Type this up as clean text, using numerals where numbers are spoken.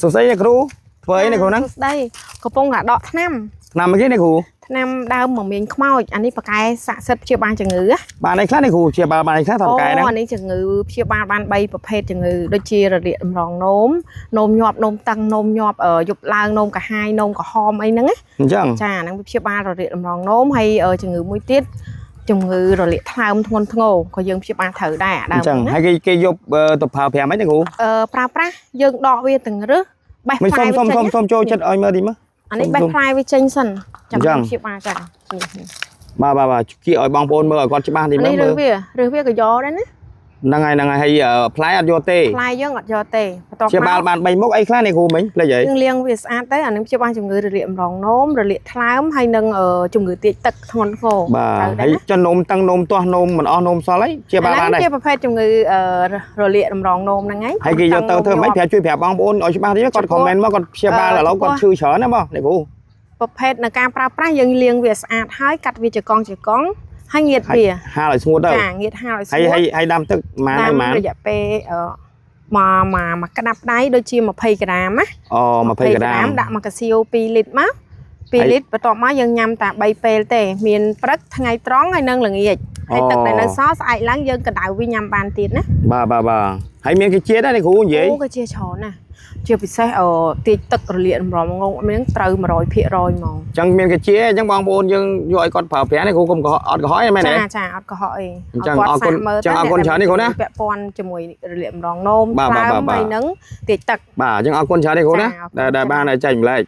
សួស្តីអ្នកគ្រូធ្វើអីអ្នកគ្រូហ្នឹង សួស្តីកំពុងតែដកថ្នាំ ឆ្នាំអីគេអ្នកគ្រូ ថ្នាំដើមមមាញខ្មោចអានេះបកែស័ក្តិសិទ្ធិព្យាបាលជំងឺណា បានអីខ្លះអ្នកគ្រូជាបាលបានអីខ្លះថាបកែហ្នឹង អានេះជំងឺព្យាបាលបាន3ប្រភេទជំងឺដូចជារលាកតម្រងនោមនោមញាប់នោមតឹងនោមញាប់យប់ឡើងនោមកាហាយនោមក្រហមអីហ្នឹងណា អញ្ចឹង ចាហ្នឹងវាព្យាបាលរលាកតម្រងនោមហើយជំងឺមួយទៀតជំងឺរលាកថ្លើមធ្ងន់ធ្ងរក៏យើងព្យាបាលត្រូវដែរអា អញ្ចឹង ដើមហ្នឹងណា ហើយគេគេយកទៅប្រើប្រាំអីអ្នកគ្រូ ប្រើប្រាស់យើងដកវាទាំងរឹសបេះ មិន ផ្លែ សុំ វាចេញណា សុំសុំសុំចូលចិត្តឲ្យមើលតិចមើល អានេះ សុំសុំ បេះផ្លែវាចេញសិនចាំ អញ្ចឹង យើងព្យាបាលចានេះនេះ បាទបាទបាទគៀឲ្យបងប្អូនមើលឲ្យគាត់ច្បាស់តិច អា មើលមើល នេះរើសវារើសវាក៏យកដែរណា ហ្នឹងហើយហ្នឹងហើយហើយផ្លែអត់យកទេ ផ្លែយើងអត់យកទេបន្ទាប់ ជាបាលបាន3មុខអីខ្លះអ្នកគ្រូមិញភ្លេចអី យើងលាងវាស្អាតទៅអានឹងព្យាបាលជំងឺរលាកម្រងនោមរលាកថ្លើមហើយនឹងជំងឺទាចទឹកធ្ងន់ធ្ងរ បាទ ត្រូវដែរណា ហើយចុះនោមតឹងនោមទាស់នោមមិនអស់នោមសល់អីជាបាលបានដែរ អាហ្នឹងជាប្រភេទជំងឺរលាកម្រងនោមហ្នឹងឯង ហើយគេយកទៅធ្វើម៉េចប្រាប់ជួយប្រាប់បងប្អូនឲ្យច្បាស់តិចគាត់ comment មកគាត់ព្យាបាលឥឡូវគាត់ឈឺច្រើនណាបងអ្នកគ្រូ ប្រភេទនៅការប្រើប្រាស់យើងលាងវាស្អាតហើយកាត់វាជាកង់ជាកង់ហើយងៀត ហើយ វា ហាលឲ្យស្ងួតទៅ ចាងៀតហាលឲ្យស្ ហើយ ងួត ហើយហើយដាំទឹកម៉ាន ដា ហើយម៉ាន ំរយៈពេលមកមកមកក្តាប់ដៃដូចជា20ក្រាមណា អូ20ក្រាម ដាក់មកកាសៀវ2លីត្រមក2លីត្របន្ទាប់មកយើងញ៉ាំតែ3ពេលទេ មានព្រឹកថ្ងៃត្រង់ហើយនិងល្ងាចហើយទឹកដែលនៅសល់ស្អែកឡើងយើងកម្ដៅវាញ៉ាំបានទៀតណា បាទបាទបាទហើយមានគេជាតិដែរនេះគ្រូនិយាយ អូក៏ជាច្រើនណាស់ជាពិសេសអទាចទឹករលាកម្រងងមានត្រូវ100%ហ្មង អញ្ចឹងមានគេជាអញ្ចឹងបងប្អូនយើងយកឲ្យគាត់ប្រើប្រាស់នេះគ្រូកុំកុហកអត់កុហកទេមែនទេ ចាចាអត់កុហកអី អញ្ចឹង ឲ្យ អរគុណ សាកមើល អញ្ចឹងអរគុណច្រើននេះគ្រូណា ពាក់ព័ន្ធជាមួយរលាកម្រងនោម បាទ ថ្លើម បាទបាទ ហើយនឹងទាចទឹក បាទអញ្ចឹងអរគុណច្រើននេះគ្រូណា ចាអរគុណ ដែលដែលបានចែកម្លែក